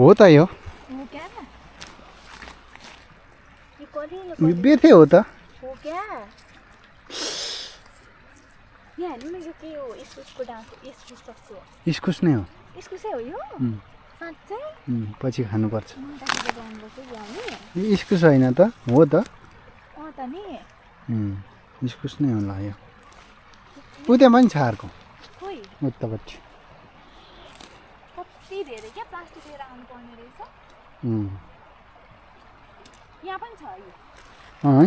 हो त यो हो क्या ये कलिलो यो बेथे हो त हो क्या यहाँ हेर्नु न यो के हो इस्कुसको डाँस इस्कुस जस्तो इस्कुस नै हो इस्कुसै हो यो साँच्चै पछि खानुपर्छ मुन्टातिर जानुपर्छ ल्याउने यो इस्कुस होइन त हो त त नि इस्कुस नै होला यो उता पनि छ अर्को खोइ उतापट्टि कति धेरै क्या प्लास्टिक लिएर आउनु पर्ने रहेछ उम्, यहाँ पनि छ यो है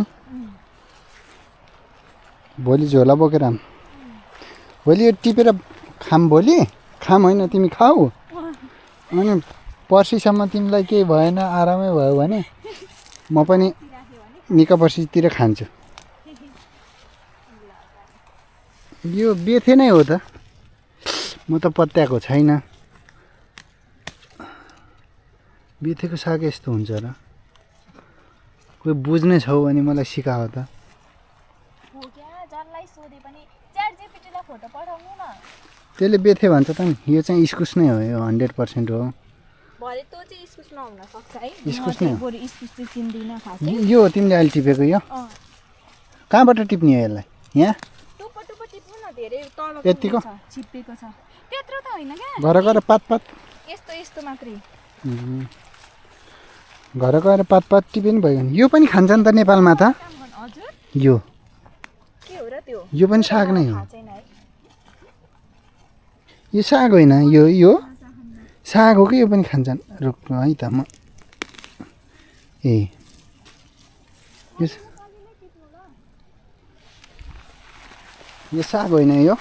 भोलि झोला बोकेर आऊँ भोलि यो टिपेर खाम भोलि खाम होइन तिमी खाऊ अनि पर्सिसम्म तिमीलाई केही भएन आरामै भयो भने म पनि निका पर्सितिर खान्छु यो बेथे नै हो त म त पत्याएको छैन बेथेको साग यस्तो हुन्छ र कोही बुझ्ने छौ भने मलाई सिकाऊ त हो क्या जसलाई सोधे पनि च्याट जिपिटीलाई फोटो पठाउनु न त्यसले बेथे भन्छ त नि यो चाहिँ इस्कुस नै हो यो 100% हो भरे तँ चाहिँ इस्कुस नहुन सक्छ है इस्कुस म चाहिँ नै हो। बरु इस्कुस चाहिँ चिन्दिनँ खासै यो हो तिमीले अहिले टिपेको यो कहाँबाट टिप्ने हो यसलाई यहाँ टुप्पो टुप्पो टिप्नु न धेरै तल यत्तिको? छिप्पेको छ त्यत्रो त होइन क्या घर गएर पात यस्तो यस्तो मात्रै घर गएर पात टिपे नि भयो नि यो पनि खान्छ नि त नेपालमा त काम गर्नु हजुर यो के हो र त्यो यो पनि साग नै हो थाहा छैन है यो साग होइन यो साग हो कि यो पनि खान्छन् रोक्नु है त म ए यो साग होइन यो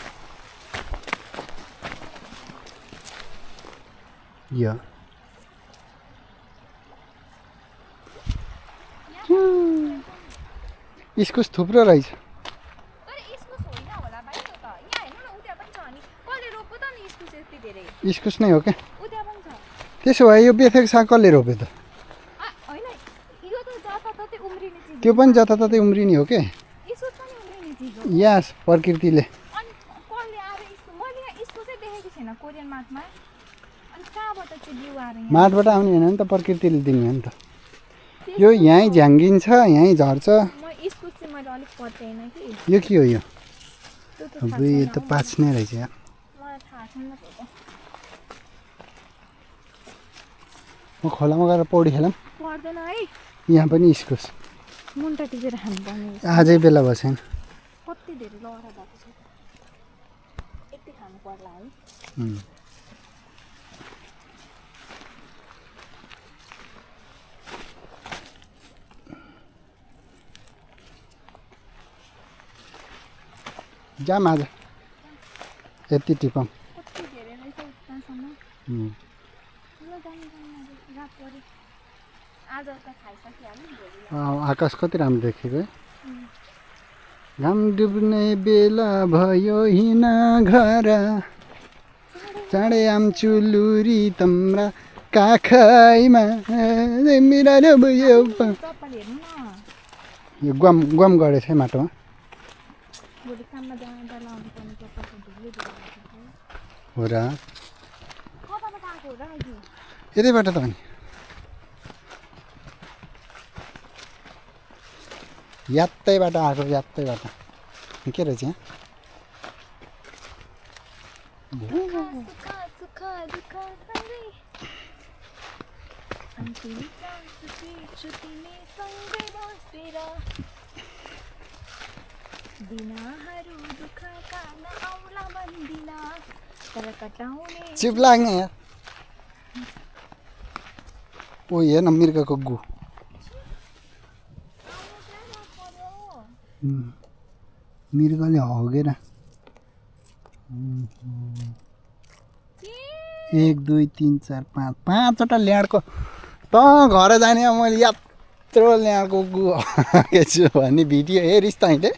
इस्कुस थुप्रो रहेछ तर इस्कुस होइन होला भाइ त्यो त यहाँ हेर्नु न उता पनि छ अनि कसले रोप्यो त नि इस्कुस यति धेरै इस्कुस नै हो क्या उता पनि छ त्यसो भए यो बेथेको साग कसले रोप्यो त होइन यो त जताततै उम्रिने चिज त्यो पनि जताततै उम्रिने हो के इस्कुस पनि उम्रिने चिज हो यस प्रकृतिले अनि कसले आएर इस्कुस मैले यहाँ इस्कुसै देखेको छैन कोरियन मार्टमा अनि कहाँबाट चाहिँ बिउ आएर यहाँ माटबाट आउने होइन नि त प्रकृतिले दिने हो नि त यो यहीँ झ्याङ्गिन्छ यहीँ झर्छ म इस्कुस चाहिँ मैले अलिक पत्याएन कि यो के हो यो त्यो त अब यो त पाच्ने रहेछ यार मलाई थाहा छैन त्यो त म खोलामा गएर पौडी खेलौँ पर्दैन है यहाँ पनि इस्कुस मुन्टा टिपेर खानुपर्ने रहेछ। आजै बेला भयो छैन कति धेरै लहरा भएको छ यति खानु पर्ला है जाम आज यति टिपौँ कति धेरै रहेछ उतासम्म ल जानु रात पऱ्यो आज त खाइसकिहाल्यो नि भोलि आकाश कति राम्रो देखेको है घाम डुब्ने बेला भयो हिँड घर चाँडै आउँछु लुरी तम्रा काखैमा मेरा भयो चप्पल हेर्नु न यो गम गरेछ है माटोमा भोलि काममा जाँदा लाउनु पर्ने चप्पल धुलो हो र कताबाट आएको हो र अघि यतैबाट त अनि यात्तैबाट आएको यात्तैबाट के रहेछ यहाँ सुख दुःख सँगै अन्तिम छुट्टिने सँगै बसेर दिनहरू दुःख काट्न आउला भन्दिन तर कटाउने चिप लाग्ने यार ओ हेर्न मृगको गु मृगले हगेर 1 2 3 4 5 पाँचवटा ल्याडको त घर जाने मैले यत्रो ल्याडको गु हगेछु भन्ने भिडियो हेरिस् त अहिले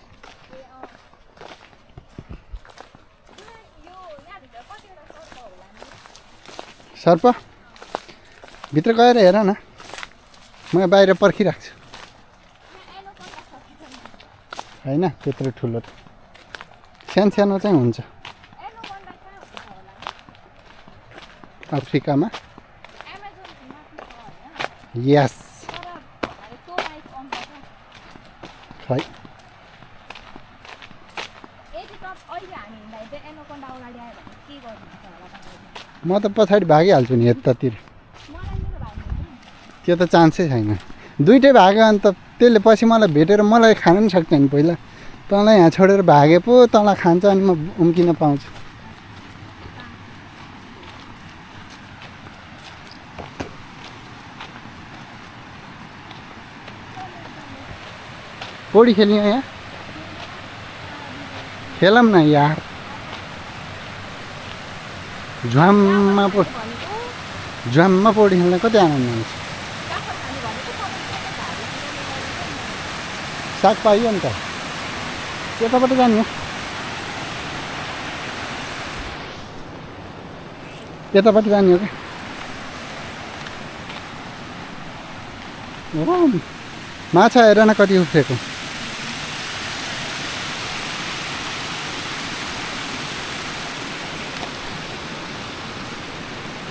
सर्प भित्र गएर हेर न म बाहिर पर्खिरहेको छु होइन त्यत्रो ठुलो सानो चाहिँ हुन्छ अफ्रिकामा यस तर भरे त्यो बाइक आउँछ खै यदि त अहिले हामी हिँड्दा चाहिँ एनाकोन्डा अगाडि आयो भने के गर्नुहुन्छ होला तपाईँले? म त पछाडि भागिहाल्छु नि यतातिर मलाई मेरो भाइ हुनुहुन्छ। त्यो त चान्सै छैन दुइटै भाग्यो अन्त त्यसले पछि मलाई भेटेर मलाई खान पनि सक्छ नि पहिला तँलाई यहाँ छोडेर भागे पो तँलाई खान्छ अनि म उम्किन पाउँछु पौडी खेल्ने हो यहाँ खेलौँ न यार झ्वाममा पो भनेको झ्वाममा पौडी खेल्न कति आनन्द हुन्छ काँक्रो खाने भनेको तपाईँले भारी साग पाइयो नि त यताबाट जाने हो यताबाट जाने हो क्या माछा हेर न कति उफ्रेको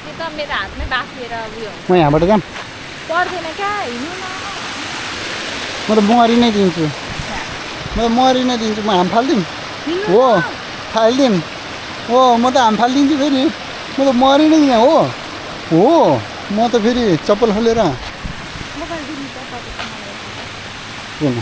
त्यो त मेरो हातमै बाफिएर उयो हुन्छ। म यहाँबाट जाऊँ पर्दैन क्या हिँड्नु न म त मरि नै दिन्छु म त मरि नै दिन्छु म हाम फालिदिउँ हिँड्नु हो न। फालिदिउँ हो म त हाम फालिदिन्छु फेरि म त मरि नै यहाँ हो हो म त फेरि चप्पल खोलेर मोबाइल दिनु त तपाईँको मलाई। किन